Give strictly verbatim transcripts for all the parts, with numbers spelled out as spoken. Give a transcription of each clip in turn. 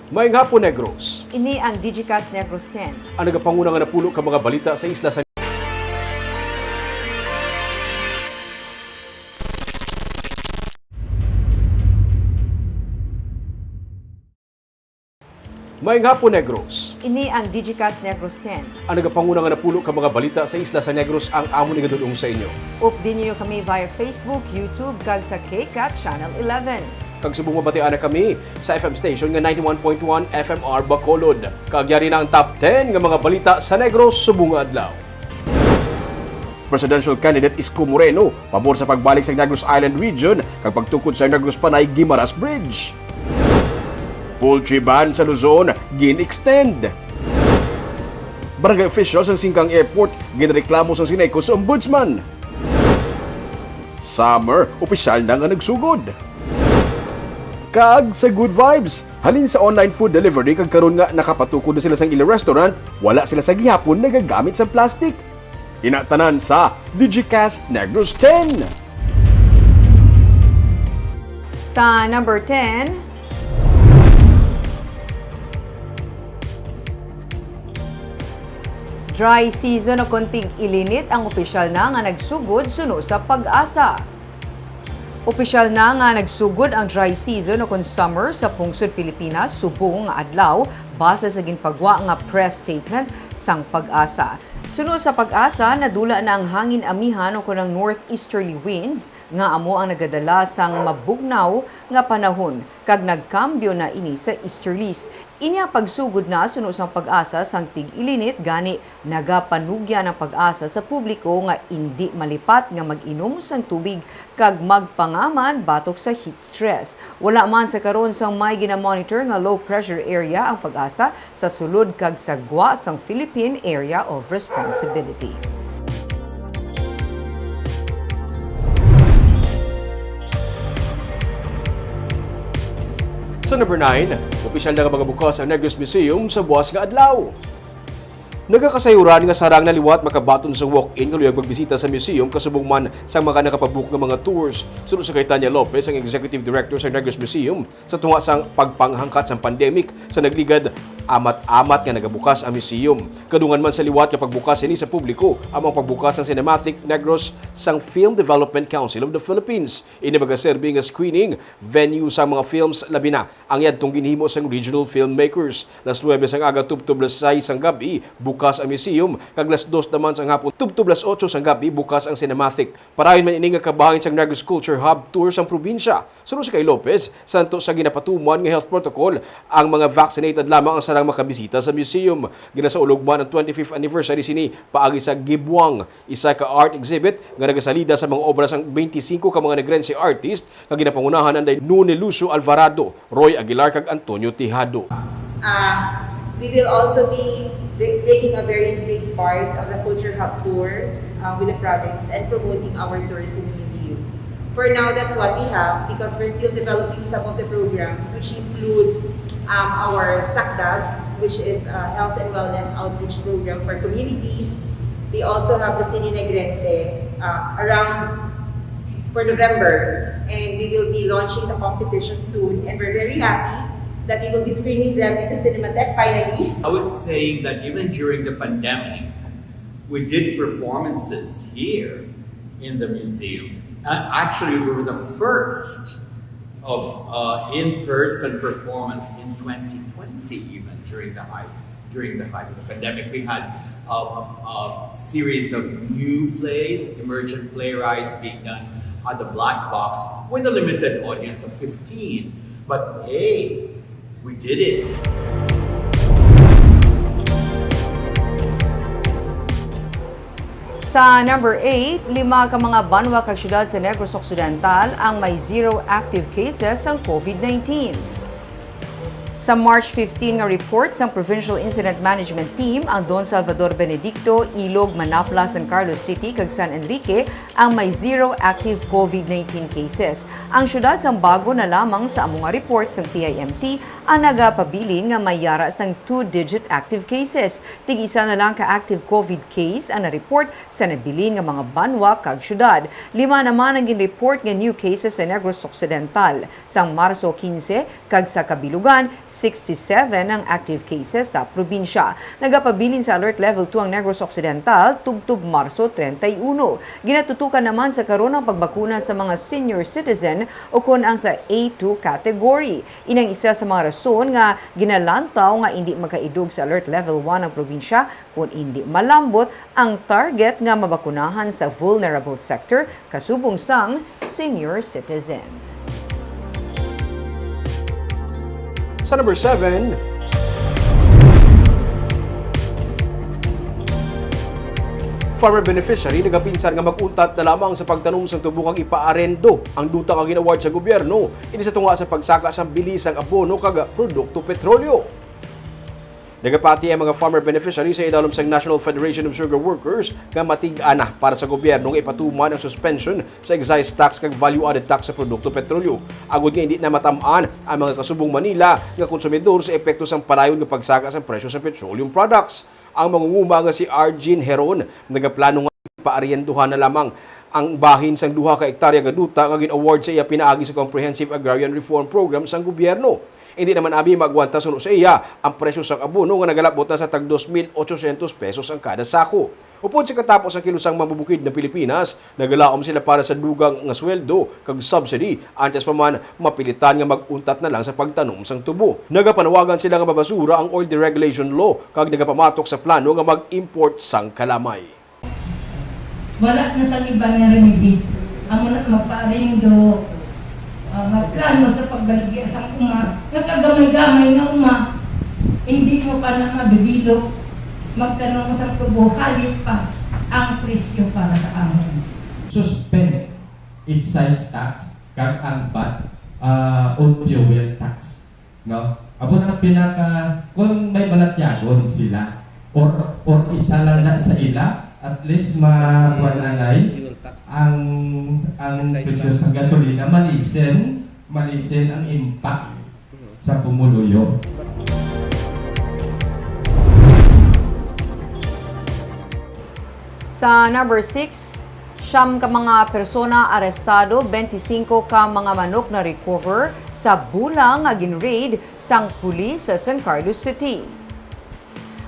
Maayong hapon, Negros. Ini ang Digicast Negros ten. Ang nagapanguna nga napulo ka mga balita sa isla sa Maayong hapon, Negros. Ini ang Digicast Negros ten. Ang nagapanguna nga napulo ka mga balita sa isla sa Negros ang amon igadul-ong sa inyo. Updi ninyo kami via Facebook, YouTube, kag sa KCAT Channel eleven. Kag subong mabatian na kami sa F M station nga ninety-one point one F M R Bacolod. Kag yari na ang top ten nga mga balita sa Negros subong nga adlaw. Presidential candidate Isko Moreno pabor sa pagbalik sa Negros Island Region kag pagtukod sa Negros Panay Guimaras Bridge. Poultry ban sa Luzon gin-extend. Barangay official sang Singkang Airport ginreklamo sang Senecos Ombudsman. Summer, opisyal na nga nagsugod. Kag sa Good Vibes, halin sa online food delivery kag karon nga nakapatukod na sila sang ila restaurant, wala sila sa gihapon nagagamit sa plastic. Ina tanan sa Digicast Negros ten. Sa number ten, dry season o kon tig-ilinit ang opisyal na nga nagsugod suno sa PAGASA. Opisyal na nga nagsugod ang dry season o kon summer sa pungsod Pilipinas subong nga adlaw, base sa ginpagwa nga press statement sang PAGASA. Suno sa PAGASA, nadula na ang hangin amihan o kon ang northeasterly winds nga amo ang nagadala sang mabugnaw nga panahon, kag nagkambyo na ini sa easterlies. Inya pagsugod na suno sang PAGASA sang tig-ilinit, gani nagapanugyan ang PAGASA sa publiko nga indi malipat nga mag-inom sang tubig kag magpangaman batok sa heat stress. Wala man sa karon sang may ginamonitor nga low pressure area ang PAGASA sa sulod kag sa gwa sang Philippine Area of Responsibility. Sa number nine, opisyal na nga magabukas ang Negros Museum sa buas nga adlaw. Nagakasayuran nga sarang na liwat makabaton sa walk-in nga luyag magbisita sa museum kasubong man sang mga nakapabook nga mga tours. Suno sa kay Tanya Lopez, ang executive director sa Negros Museum, sa tunga sang pagpanghangkat sang pandemic sa nagligad, amat-amat nga nagabukas ang museum. Kadungan man sa liwat nga pagbukas sini sa publiko amo ang pagbukas sang Cinematheque Negros sang Film Development Council of the Philippines. Ini magaserbi nga screening venue sa mga films, labi na ang yadtong ginhimo sang regional filmmakers. Las nuebe sang aga tubtob las sais sang gab-i, bukas ang museum, kag las dos naman sang hapon tubtob las otso sang gab-i, bukas ang Cinematheque. Parayon man ini nga kabahin sang Negros Culture Hub tour sang probinsya. Suno si kay Lopez, santo sa ginapatuman nga health protocol, ang mga vaccinated lamang ang sarang makabisita sa museum. Ginasaulog man ang twenty-fifth anniversary sini paagi sa Gibuang, isa ka art exhibit nga nagasalida sa mga obra sang twenty-five ka mga Negrense artist nga ginapangunahan anday Nune Lucio Alvarado, Roy Aguilar, kag Antonio Tejado. Uh, we will also be taking a very big part of the Culture Hub tour, uh, with the province and promoting our tourism museum. For now, that's what we have because we're still developing some of the programs, which include, um, our SACDAG, which is a health and wellness outreach program for communities. We also have the Cine Negrense, uh, around for November, and we will be launching the competition soon, and we're very happy that we will be screening them in the Cinematheque finally. I was saying that even during the pandemic, we did performances here in the museum. Uh, actually, we were the first of, uh, in-person performance in twenty twenty, even during the height, during the height of the pandemic. We had a, a, a series of new plays, emergent playwrights being done at the Black Box with a limited audience of fifteen. But hey, we did it. Sa number eight, lima ka mga banwa kag syudad sa Negros Occidental ang may zero active cases sang COVID nineteen. Sa March fifteen nga report sang Provincial Incident Management Team, ang Don Salvador Benedicto, Ilog, Manapla, San Carlos City, kag San Enrique ang may zero active COVID nineteen cases. Ang syudad sang Bago na lamang sa amo nga report sang P I M T ang nagapabilin nga may yara sang two-digit active cases. Tig-isa na lang ka active COVID case ang na-report sa nabilin nga mga banwa kag syudad. Lima naman ang gin-report nga new cases sa Negros Occidental. Sang Marso quince kag sa kabilugan, Sixty-seven ang active cases sa probinsya. Nagapabilin sa Alert Level two ang Negros Occidental tubtob Marso treinta y uno. Ginatutukan naman sa karon ang pagbakuna sa mga senior citizen o kon ang sa A two category. Inang isa sa mga rason nga ginalantaw nga indi makaidog sa Alert Level one ang probinsya kon indi malambot ang target nga mabakunahan sa vulnerable sector kasubong sang senior citizen. Sa number seven, farmer beneficiary nagapinsar nga mag-untat na lamang sa pagtanom sang tubo kag ipaarendo ang duta nga gin-award sa gobyerno, ini sa tunga sa pagsaka sang bili sang abono kag produkto petrolyo. Nagapati ang mga farmer beneficiary sa idalom sang National Federation of Sugar Workers nga matig-a na para sa gobyerno nga ipatuman ang suspension sa excise tax kag value-added tax sa produkto petrolyo, agod nga hindi na matam-an ang mga kasubong Manila nga konsumidor sa epekto sang padayon nga pagsaka sang presyo sa petroleum products. Ang mangunguma nga si Argin Heron nagaplano nga paariendohan na lamang ang bahin sang duha ka ektarya nga duta nga gin-award sa iya pinaagi sa Comprehensive Agrarian Reform Program sang gobyerno. Hindi naman abi maagwanta suno sa iya ang presyo sang abono nga nagalabot na sa tag dos mil ochocientos pesos ang kada sako. Upod sa katapos ang kilusang mambubukid na Pilipinas, nagalaom sila para sa dugang nga sweldo kag subsidy, antes pa man mapilitan nga mag-untat na lang sa pagtanom sang tubo. Nagapanawagan sila nga mabasura ang oil deregulation law kag nagapamatok sa plano nga mag-import sang kalamay. Wala na sang iban nga remedy. Amo na magpaarindo, ah, magplano sa pagbaligya sang uma, nga kagamay-gamay nga uma, hindi mo pa na madevelop, magtanom mo sang tubo, halit pa ang presyo para sa amon. Suspend excise tax kag ang vat, ah, on fuel tax. No? Amo na ang pinaka, kung may balatyagon sila, or, or isa lang na sa ila, at least ma-, kuwan anay, ang, ang presyo sa gasolina, malisen, malisen ang impact sa pumuluyo. Sa number six, siyam ka mga persona arestado, bente singko ka mga manok na recover sa bulang nga gin-raid sang pulis sa San Carlos City.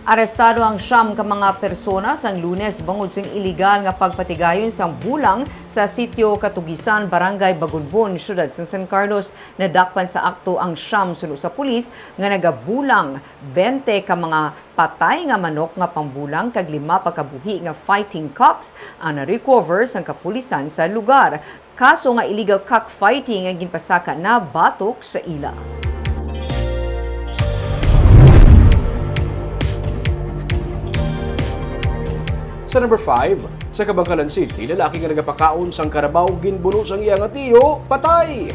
Arestado ang siyam ka mga persona sang Lunes bangod sang iligal nga pagpatigayon sang bulang sa Sitio Katugisan, Barangay Bagunbon, Siyudad sang San Carlos. Nadakpan sa akto ang siyam suno sa pulis nga nagabulang bente ka mga patay nga manok nga pambulang kag lima pa ka buhi nga fighting cocks ang na-recover sang kapulisan sa lugar. Kaso nga illegal cock fighting ang ginpasaka na batok sa ila. Sa number five, sa Kabankalan City, lalaki nga nagapakaon sang karabaw ginbuno sang iya nga tiyo, patay.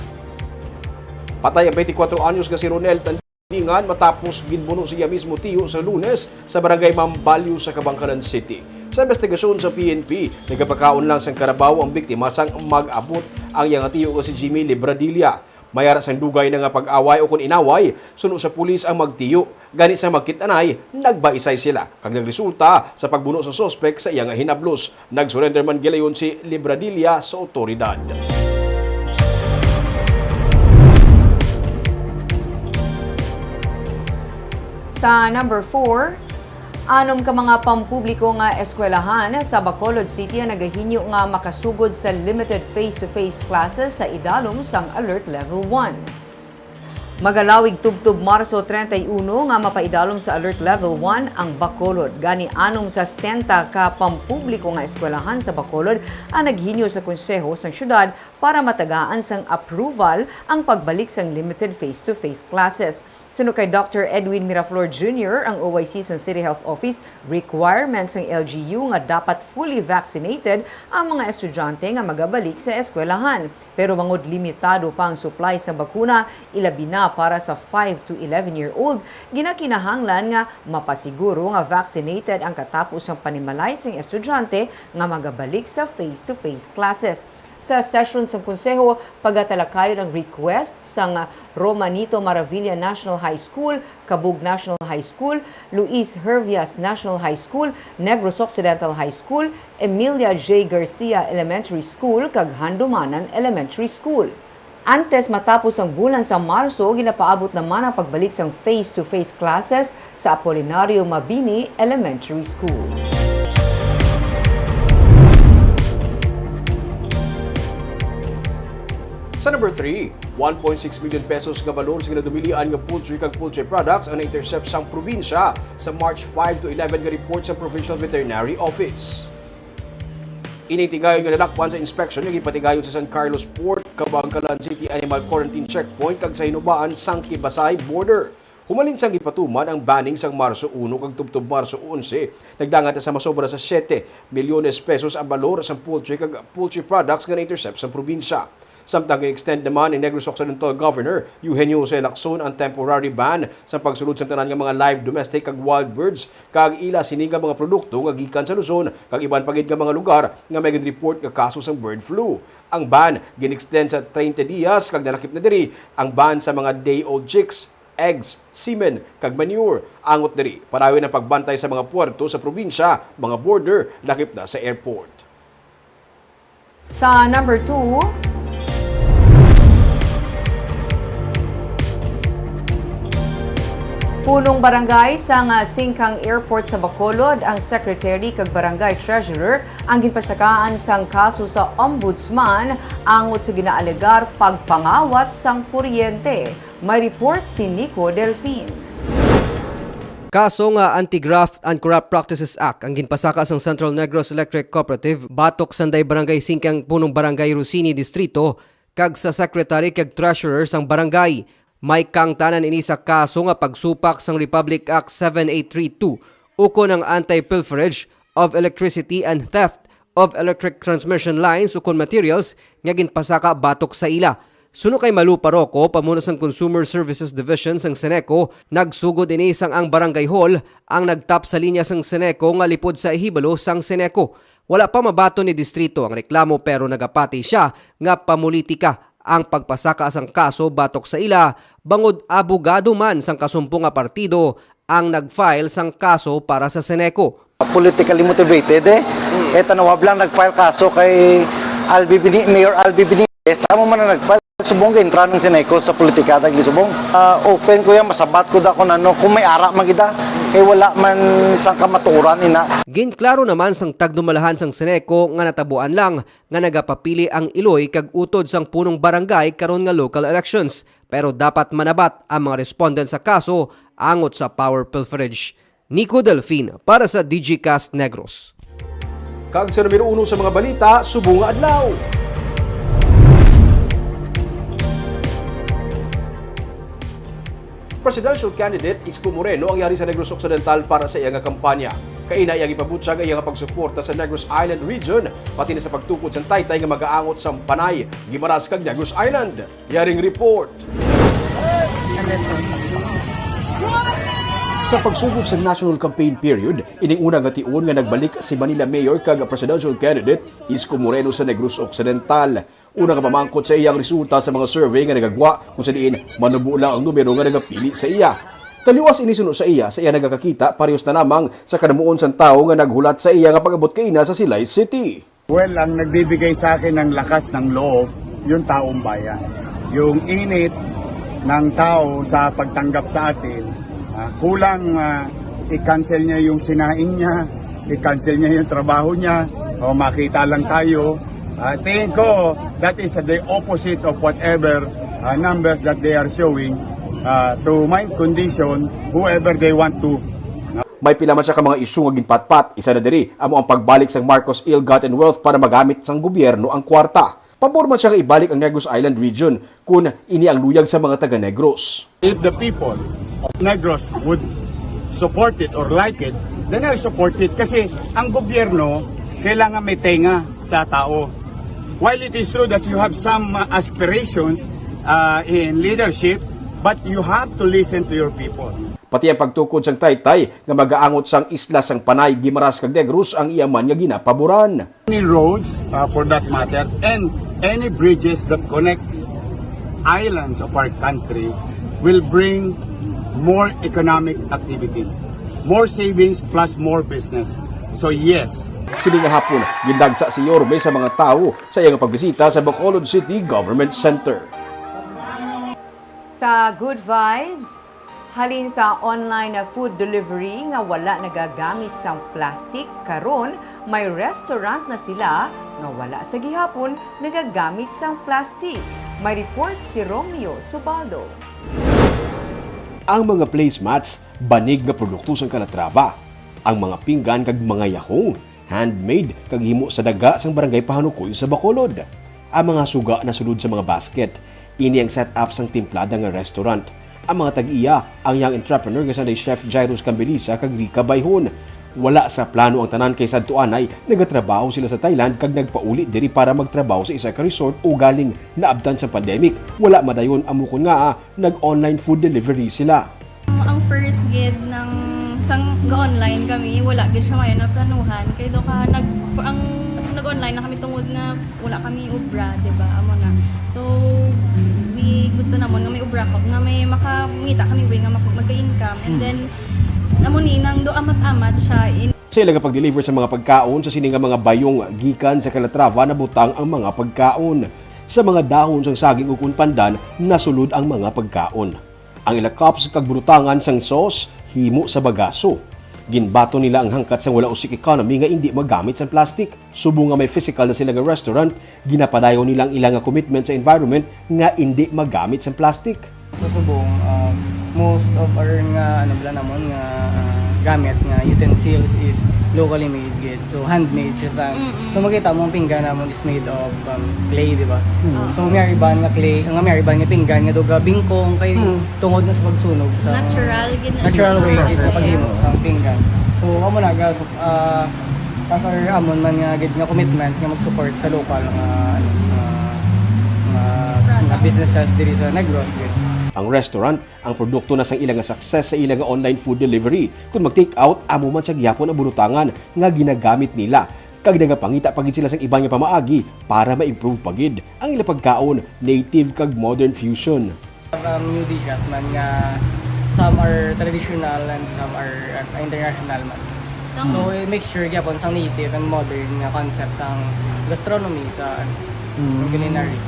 Patay ang twenty-four anyos nga si Ronel Tandingan matapos ginbuno sa iya mismo tiyo sa Lunes sa barangay Mambalyo sa Kabankalan City. Sa investigasyon sa P N P, nagapakaon lang sang karabaw ang biktima sang mag-abot ang iya nga tiyo nga si Jimmy Libradilla. May ara sang dugay na nga pag-away o kon inaway, suno sa pulis ang magtiyo. Gani sa magkit-anay, nagbaisay sila kag nagresulta sa pagbuno sa suspek sa iya nga hinablos. Nag-surrender man gilayon si Libradilla sa otoridad. Sa number four, anom ka mga pampubliko nga eskwelahan sa Bacolod City ang nagahinyo nga makasugod sa limited face-to-face classes sa idalom sang Alert Level one. Magalawig tubtob Marso treinta y uno nga mapaidalom sa Alert Level one ang Bacolod. Gani anom sa setenta ka pampubliko nga eskwelahan sa Bacolod ang naghinyo sa konseho sang syudad para matagaan sang approval ang pagbalik sang limited face-to-face classes. Suno kay Doctor Edwin Miraflor Junior, ang O I C sang City Health Office, requirement sang L G U nga dapat fully vaccinated ang mga estudyante nga magabalik sa eskwelahan. Pero bangod limitado pa ang supply sa bakuna, ilabi na para sa five to eleven-year-old, ginakinahanglan nga mapasiguro nga vaccinated ang katapo sang panimalay sing estudyante nga magabalik sa face-to-face classes. Sa session sang Konseho, pagatalakayon ang request sang Romanito Maravilla National High School, Cabug National High School, Luis Hervias National High School, Negros Occidental High School, Emilia J. Garcia Elementary School, kag Handumanan Elementary School. Antes matapos ang bulan sa Marso, ginapaabot naman ang pagbalik sang face-to-face classes sa Apolinario Mabini Elementary School. Sa number three, one point six million pesos nga balor sa ginadumilian nga poultry kag poultry products ang na-intercept sang probinsya sa March five to eleven nga report sa Provincial Veterinary Office. Ini tigayon nga nalakpan sa inspeksyon nga ginpatigayon sa San Carlos Port, Kabankalan City Animal Quarantine Checkpoint kag sa Hinubaan, Sangkibasay Border. Humalin sang ginpatuman ang banning sang Marso uno kag tubtob Marso onse, nagdangat na sa masobra sa siete milyones pesos ang balor sang poultry kag poultry products nga na-intercept sa probinsya. Samtang gin-extend naman ni Negros Occidental Governor Eugenio Jose Lacson ang temporary ban sa pagsulod sa tanan nga mga live domestic kag wild birds kag ila sini nga mga produkto nga gikan sa Luzon kag iban pa gid nga mga lugar nga may gin-report nga kaso sang bird flu. Ang ban gin-extend sa treinta dias kag nalakip na diri ang ban sa mga day-old chicks, eggs, semen, kag manure. Angot diri, padayon ang pagbantay sa mga puerto sa probinsya, mga border, lakip na sa airport. Sa number two, punong barangay sang Singkang Airport sa Bacolod, ang secretary kag barangay treasurer ang ginpasakaan sang kaso sa ombudsman angot sa ginaalegar pagpangawat sang kuryente. May report si Nico Delfin. Kaso nga Anti-Graft and Corrupt Practices Act ang ginpasaka sang Central Negros Electric Cooperative batok sanday Barangay Singkang, punong barangay Rosini Distrito, kag sa secretary kag treasurer sang barangay. May kaangtanan ini sa kaso nga pagsupak sang Republic Act seven eight three two ukon ang Anti-Pilferage of Electricity and Theft of Electric Transmission Lines ukon Materials nga ginpasaka batok sa ila. Suno kay Malu Paroco, pamuno sang Consumer Services Division sang Seneco, nagsugod ini sang ang Barangay Hall ang nagtap sa linya sang Seneco nga lipod sa hibalo sang Seneco. Wala pa mabaton ni Distrito ang reklamo, pero nagapati sia nga pamulitika ang pagpasaka sang kaso batok sa ila, bangod abogado man sang kasumpong nga partido ang nag-file sang kaso para sa Seneco. Politically motivated, eh. Kay tanawab lang nag-file kaso kay Albi Bini-, Mayor Albi Benitez. Amo man ang nag-file. Subong kay entra ng Seneco sa politika, tagi subong. Ah, open ko yan, masabat ko da kung ano, kung may ara man kita. Kay wala man sang kamatuoran, ina. Ginklaro naman sang tagdumalahan sang Seneco nga natabuan lang nga nagapapili ang iloy kag utod sang punong barangay karon nga local elections, pero dapat manabat ang mga respondent sa kaso angot sa power pilferage. Nico Delfin para sa Digicast Negros. Kag sa numero uno sa mga balita subong nga adlaw, presidential candidate Isko Moreno ang yari sa Negros Occidental para sa iya nga kampanya. Kaina iya gipabutyag ang iya nga pagsuporta sa Negros Island region, pati na sa pagtukod sang taytay nga magaangot sang Panay, Guimaras kag Negros Island. Yaring report. Sa pagsugod sa national campaign period, ining una nga tion nga nagbalik si Manila Mayor kag presidential candidate Isko Moreno sa Negros Occidental. Una nga pamangkot sa iyang resulta sa mga survey nga nagagwa kung sa diin manubo lang ang numero nga nagapili sa iya. Taliwas ini suno sa iya, sa iya nagakakita, parehos na lamang sa kanamuon sang tawo nga naghulat sa iya nga pag-abot kaina sa Silay City. Well, ang nagbibigay sa akin ng lakas ng loob, yung taong bayan. Yung init ng tao sa pagtanggap sa atin, ah, kulang, ah, i-cancel niya yung sinaing niya, i-cancel niya yung trabaho niya, o makita lang tayo. Ah, tingin ko, that is the opposite of whatever, ah, numbers that they are showing, ah, to my condition, whoever they want to. May pila man sia ka mga isyu nga ginpatpat. Isa na diri amo ang pagbalik sang Marcos Ill-Gotten Wealth para magamit sang gobyerno ang kwarta. Pabor man sia nga ibalik ang Negros Island region kun ini ang luyag sa mga taga-Negros. If the people of Negros would support it or like it, then I support it. Kasi ang gobyerno kailangan may tenga sa tao. While it is true that you have some, uh, aspirations, uh, in leadership, but you have to listen to your people. Pati ang pagtukod sang taytay nga magaangot sang isla sang Panay, Guimaras kag Negros ang iya man nga ginapaboran. Any roads, uh, for that matter, and any bridges that connects islands of our country will bring more economic activity, more savings plus more business. So yes. Sini nga hapon, gindagsa si Yorme sa mga tawo sa iyang pagbisita sa Bacolod City Government Center. Sa Good Vibes, halin sa online na food delivery nga wala nagagamit sang plastic, karon may restaurant na sila nga wala sa gihapon nagagamit sang plastic. May report si Romeo Subaldo. Ang mga placemats, banig nga produkto sang Calatrava, ang mga pinggan kag mga yahong, handmade kag himo sa daga sang Barangay Pahanukoy sa Bacolod. Ang mga suga nasulod sa mga basket. Ini ang setup sang timplada nga restaurant. Ang mga tag-iya, ang young entrepreneur nga sanday Chef Jairus Cambilisa kag Rica Bayhon. Wala sa plano ang tanan kay sadto anay nagatrabaho sila sa Thailand kag nagpauli diri para magtrabaho sa isa ka resort, ugaling naabtan sa pandemic. Wala madayon ang mukon nga nag-online food delivery sila. Ang first gid ng sang ga-online kami, wala gid siya mayo na planuhan. Kay do ka nag ang nag-online na kami tungod nga wala kami obra, di ba? Amo na. So we gusto namon nga may obra ko nga may makangita kami way nga mak- magka-income, and then amo ni nang do amat-amat siya in Sa ila nga pag-deliver sa mga pagkaon sa sini nga mga bayong gikan sa Calatrava, nabutang ang mga pagkaon. Sa mga dahon sang saging ukon pandan, nasulod ang mga pagkaon. Ang ila cups kag burutangan sang sauce himo sa bagaso. Ginbaton nila ang hangkat sang wala usik economy nga indi magamit sang plastic. Subong nga may physical na sila nga restaurant, ginapadayon nila ang ila nga commitment sa environment nga indi magamit sang plastic. Sa subong, uh, most of our nga ano bala namon nga uh, gamit nga utensils is locally made gid. So handmade siya sa. So makita mo ang pinggan namon is made of um, clay, di ba? So may iban nga clay, nga may iban nga pinggan nga duga bingkong kay tungod na sa pagsunog sa natural gid na natural siya. way sa paghimo sa pinggan. So amo na ga so, uh, as our amon man nga gid nga commitment nga mag-support sa local nga ano nga, nga, nga businesses diri sa Negros gid. Ang restaurant, ang produkto na sang ila nga success sa ila nga online food delivery. Kung mag-take out, amo man sa gihapon ang burutangan nga ginagamit nila. Kag nagapangita pa gid sila sang iban nga pamaagi para ma-improve pa gid ang ila pagkaon, native kag modern fusion. Um, new dishes man nga some are traditional and some are uh, international man. So, a mixture gyapon sang native and modern nga concept sang gastronomy sa ano, culinary.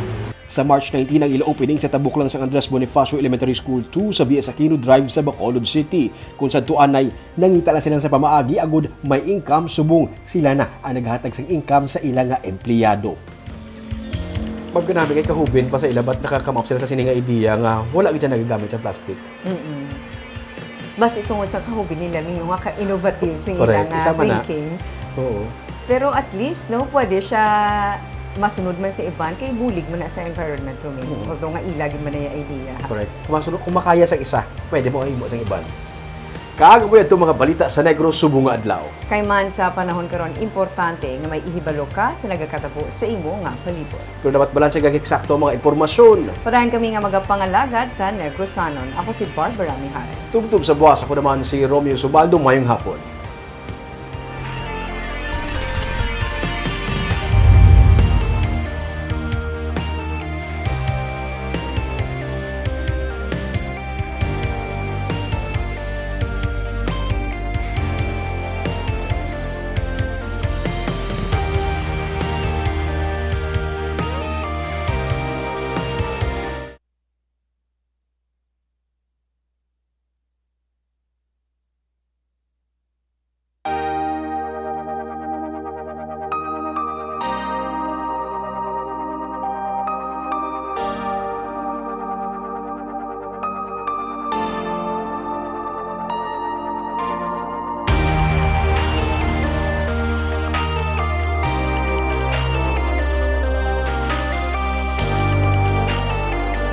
Sa March nineteen ang ila opening sa Tabuklang sang Andres Bonifacio Elementary School two sa B S Aquino Drive sa Bacolod City. Kung sadto anay, nangita lang sila sa pamaagi agud may income subong sila na ang naghatag sang income sa ila nga empleyado. Ma'am, kanami kay kahubin pa sa ila, but naka-come up sila sa sini nga idea nga wala gid siya nagagamit sa plastic. Mm-mm. Basi tungod sa kahubin nila ninyo nga ka-innovative sa ila Correct. nga Isa man na. Thinking. Oo. Pero at least, no, pwede siya masunod man sa iban kay bulig man na sa environment, Romeo. Although nga ila gid man na yung idea. Correct. Kung, masunod, kung makaya sa isa, pwede mo imo sa iban. Kag mo ito mga balita sa Negros subong nga adlaw. Kay man sa panahon karon, importante nga may ihibalo ka sa nagakatabo sa imo nga palibot. Pero dapat balanse kag eksakto ang mga impormasyon. Padayon kami nga magapangalagad sa Negrosanon. Ako si Barbara Mijares. Tubtob sa buwas, ako naman si Romeo Subaldo. Mayong hapon.